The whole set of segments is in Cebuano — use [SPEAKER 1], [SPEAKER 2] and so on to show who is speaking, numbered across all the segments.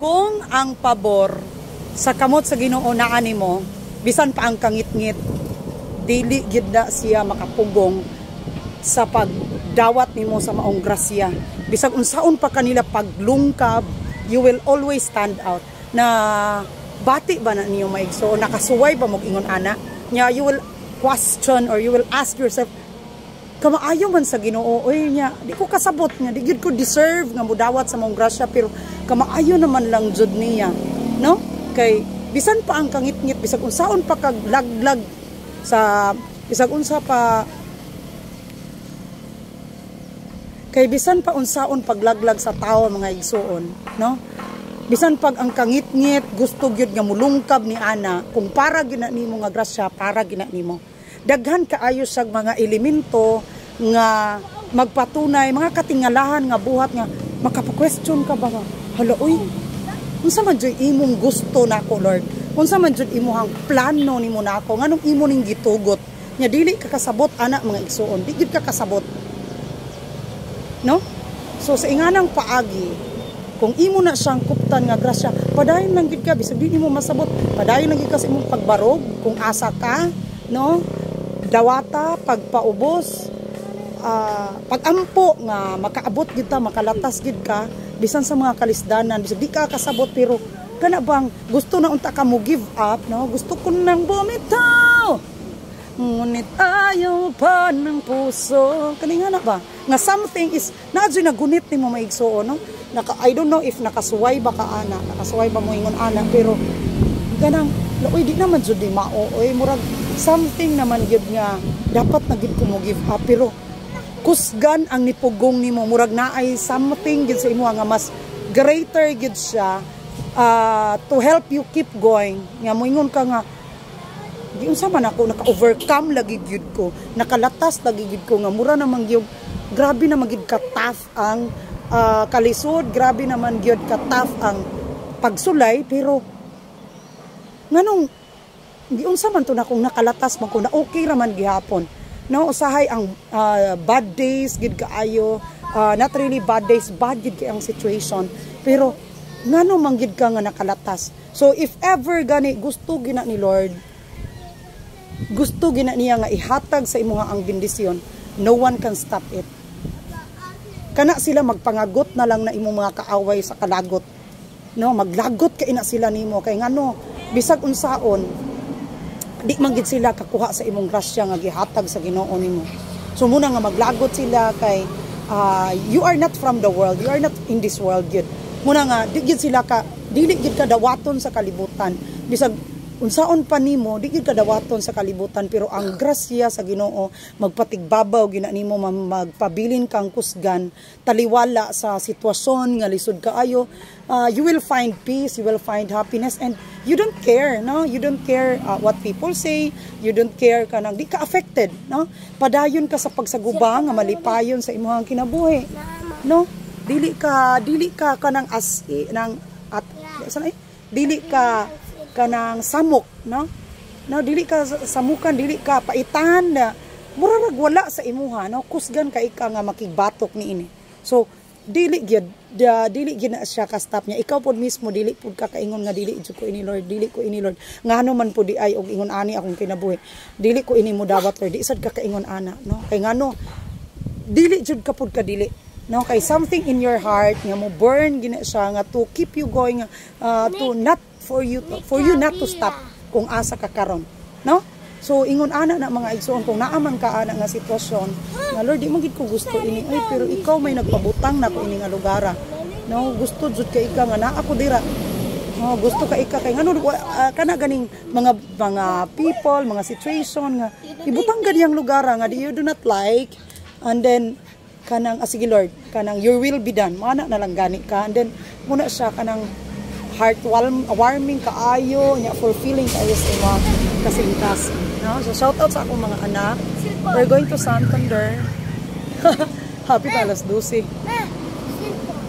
[SPEAKER 1] Kung ang pabor sa kamot sa Ginoo naa nimo, bisan pa ang kangitngit, dili gyud na siya makapugong sa pagdawat nimo sa maong grasya. Bisag unsaon pa kanila paglungkab, you will always stand out. Na bati ba na niyo, maigso? Nakasuway ba mo ingon ana? Nya you will question or you will ask yourself, kamaayo man sa Ginoo oy. Nya di ko kasabot nga di gyud ko deserve nga mudawat sa maong grasya, pero kamaayo naman lang jud niya, no? Kay bisan pa ang kangitngit, bisag unsaon pa kag laglag sa bisag unsa pa, kay bisan pa unsaon paglaglag sa tao, mga igsuon, no, bisan pag ang kangitngit gusto gyud nga mulungkab ni ana, kung para gyud na nimo nga grasya, para gyud na nimo. Daghan kaayo sa mga elemento nga magpatunay, mga katingalahan nga buhat nga makapa-question ka ba nga, "Hala oy, unsa man jud imong gusto nako, Lord? Unsa man jud imong plano nimo nako? Nganong imo ning gitugot?" Nya dili ka kasabot ana, mga igsuon, di gyud ka kasabot, no? So sa inganang paagi, kung imo na siyang kuptan nga grasya, padayon lang gid ka bisag di nimo masabot. Padayon lang gid ka sa imong pagbarog kung asa ka, no? Dawata pagpaubos, pagampo nga makaabot gid ta, makalatas gid ka bisan sa mga kalisdanan, bisag di ka kasabot. Pero kana bang gusto na unta ka mo give up, no? Gusto ko nang bumitaw, ngunit ayaw pa ng puso. Kani nga na ba nga something is naa jud nagunit nimo, maigsuon, no? Naka, I don't know if nakasuway ba ka ana, nakasuway ba mo ingon ana, pero ganang, "Uy, di naman jud di mao oy." Murag something naman gyud nga dapat na gyud ko mo give up, pero kusgan ang nipugong nimo. Murag naay something gyud sa imo nga mas greater gyud siya to help you keep going, nga moingon ka nga, "Giunsa man ako naka-overcome lagi gyud ko, nakalatas lagi gyud ko," nga mura naman gyud, grabe naman gyud ka tough ang kalisod, grabe naman gyud ka tough ang pagsulay, pero nganong giunsa man to na kung nakalatas man ko na, okay ra man gihapon, no? Usahay ang bad days gid kaayo, not really bad days, bad gid kay ang situation, pero ngano man gid ka nga nakalatas? So if ever gani gusto gina ni Lord, gusto gina niya nga ihatag sa imuha ang bendisyon, no one can stop it. Kana sila magpangagot na lang na imong mga kaaway sa kalagot, no? Maglagot kay na sila nimo, kay ngano, bisag unsaon, di man gid sila kakuha sa imong grasya nga gihatag sa Ginoo nimo. So muna nga maglagot sila kay you are not from the world, you are not in this world gyud. Muna nga di gid sila ka, dili gid ka dawaton sa kalibutan. Bisag unsaon pa nimo, di gid ka dawaton sa kalibutan, pero ang grasya sa Ginoo magpatigbabaw gina nimo, magpabilin kang kusgan taliwala sa sitwasyon nga lisod kaayo. You will find peace, you will find happiness, and you don't care, no? You don't care what people say, you don't care, kanang di ka affected, no? Padayon ka sa pagsaguba nga malipayon sa imong kinabuhi, no? Dili ka kanang as nang at sa eh, dili ka kanang samok, no? No, dili ka samukan, dili ka paitan na mura rag wala sa imuha, no? Kusgan ka ika nga makigbatok niini. So dili gyud dili gyud na siya ka stop niya. Ikaw pod mismo, dili pud ka kaingon nga, "Dili jud ko ini, Lord, dili ko ini, Lord. Ngano man pud di ay og ingon ani akong kinabuhi? Dili ko ini mo dawat, Lord." Di sad ka kaingon ana, no? Kay ngano, dili jud ka pud ka dili, no? Kay something in your heart nga mo burn gina siya nga to keep you going, to not for you to, for you not to stop kung asa ka karon, no? So ingon ana na, mga igsoon, kung naa man ka ana nga sitwasyon nga, "Lord, di man gid ko gusto ini ay, pero ikaw may nagpabutang nako ini nga lugara, no? Gusto jud kay ika nga naa ako dira, no? Gusto ka ika kay ngano kana ganing mga people, mga situation nga ibutang ganiyang lugara nga di you do not like," and then kanang, "Ah, sige Lord, kanang your will be done," mana na lang gani ka. And then muna siya kanang heartwarming kaayo nya, fulfilling kaayo sa imong kasingkas, no? So shout out sa akong mga anak. We're going to Santander. Happy pa alas 12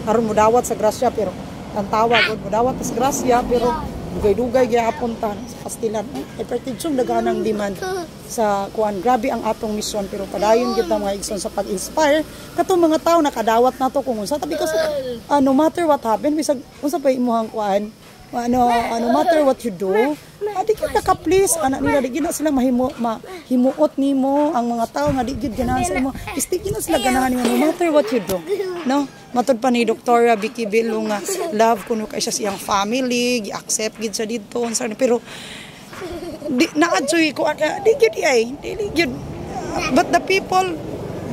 [SPEAKER 1] aron mudawat sa grasya, pero ang tawag gud mudawat sa grasya, pero dugay-dugay gyapon ta sa pastilan. Ay, hypertension, daghanang demand. Sa kuan, grabe ang atong mission, pero padayon kita, mga igsoon, sa pag-inspire katong mga tao nakadawat nato kung unsa ta, because no matter what happened, bisag unsa pa imuhang kuan, ano, no matter what you do, di kita ka please ana nila, di gid na sila mahimo mahimuot nimo. Ang mga tao nga di gid ganahan sa imo is di gid na sila ganahan nimo no matter what you do, no? Matud pa ni Dr. Vicky Bello nga love kuno kay siya siyang family, gi-accept gid siya didto unsa ni, pero di naadsoy ko di gyud ay di gyud, but the people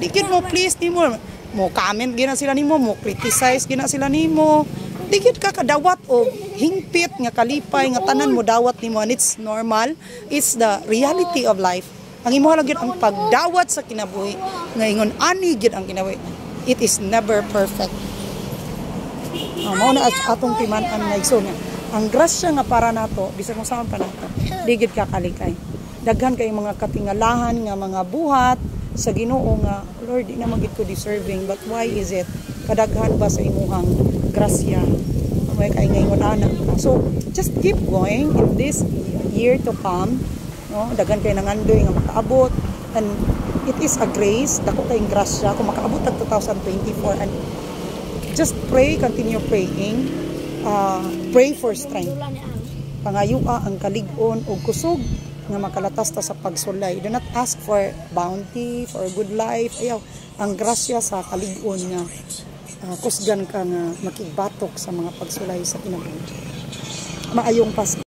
[SPEAKER 1] di gyud mo please nimo, mo comment gyud na sila nimo, mo criticize gyud na sila nimo. Di gyud ka kadawat og hingpit nga kalipay nga tanan mo dawat nimo, and it's normal, it's the reality of life. Ang imo lang gyud ang pagdawat sa kinabuhi nga ingon ani gyud ang kinabuhi. It is never perfect. Oh, mao na atong timan-an nga, igsoon, nga ang grasya nga para nato, bisan kung saan pa nato, di gid ka kalikay. Daghan kay mga katingalahan nga mga buhat sa Ginoo nga, "Lord, di na gid ko deserving, but why is it kadaghan ba sa imuhang grasya may kay ngayon ana ka?" So just keep going in this year to come, no? Daghan kay nangandoy nga makaabot, and it is a grace, dako kayong grasya kung makaabot tag 2024. And just pray, continue praying, pray for strength, pangayua ang kalig-on og kusog nga makalatas ta sa pagsulay. Do not ask for bounty, for a good life. Ayaw. Ang grasya sa kalig-on nga kusgan ka nga makigbatok sa mga pagsulay sa kinabuhi. Maayong Pasko.